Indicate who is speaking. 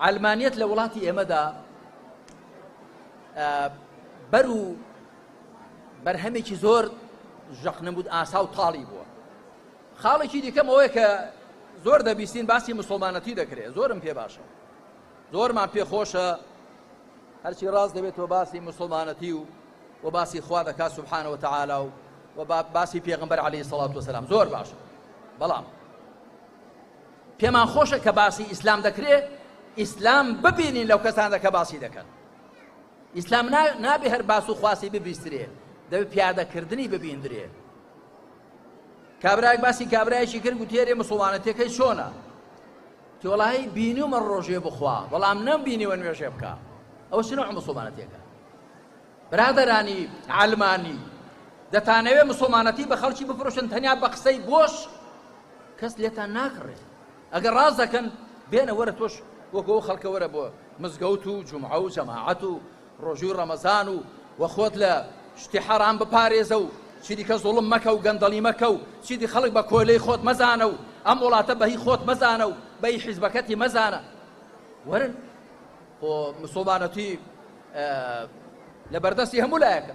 Speaker 1: عەلمانیەت لە وڵاتی ئێمەدا بەر و بەرهەمێکی زۆر ژەقنەمود ئاسا و تاڵی بووە. خاڵێکی دیکەم ئەوەیە کە زۆر دەبیستین باسی مسلمانەتی دەکرێت، زۆرم پێ باشە، زۆرمان پێ خۆشە هەرچی ڕاست دەبێتەوە باسی مسلمانەتی و و باسی خوا دەکات سبحانە وتعالی و و باسی پێغمبەر عەلەیهی سەڵات وسلام زۆر باشە. بەڵام پێمان خۆشە کە باسی ئیسلام دەکرێ ئیسلام ببینین لەو کەسانە کە باسی دەکەن. ئیسلام نابێ هەر باس و خواسی ببیسترێ، دەبێ پیادەکردنی ببیندرێ. کابرایەک باسی کابرایەکی کرد گوتێرێ مسوڵمانەتەکەی چۆنە؟ تۆڵایی بینیومە ڕۆژێ بخوا بەڵام نەم بینیوە نوێژێ بکە. ئەوە چ نوع مسوڵمانەتێکە؟ برادەرانی عەلمانی دەتانەوێ مسوڵمانەتی بە خەڵکی بفرۆشن تەنیا بە قسەی بۆش کەس لێتان ناکڕێ. ئەگەر ڕاست دەکەن بێنە وەرە تۆش وەکو ئەو خەڵکە وەرە بۆ مزگەوت و جومعە و جەماعەت و ڕۆژووی ڕەمەزان و وە خۆت لە شتی حەرام بپارێزە و چیدیکە زوڵم مەکە و گەندەڵی مەکە و چیدی خەڵک بە کۆیلەی خۆت مەزانە و ئەم وڵاتە بە هی خۆت مەزانە و بە هی حیزبەکەتی مەزانە. وەرن خۆ مسوڵمانەتی لە بەردەستی هەموو لایەکە.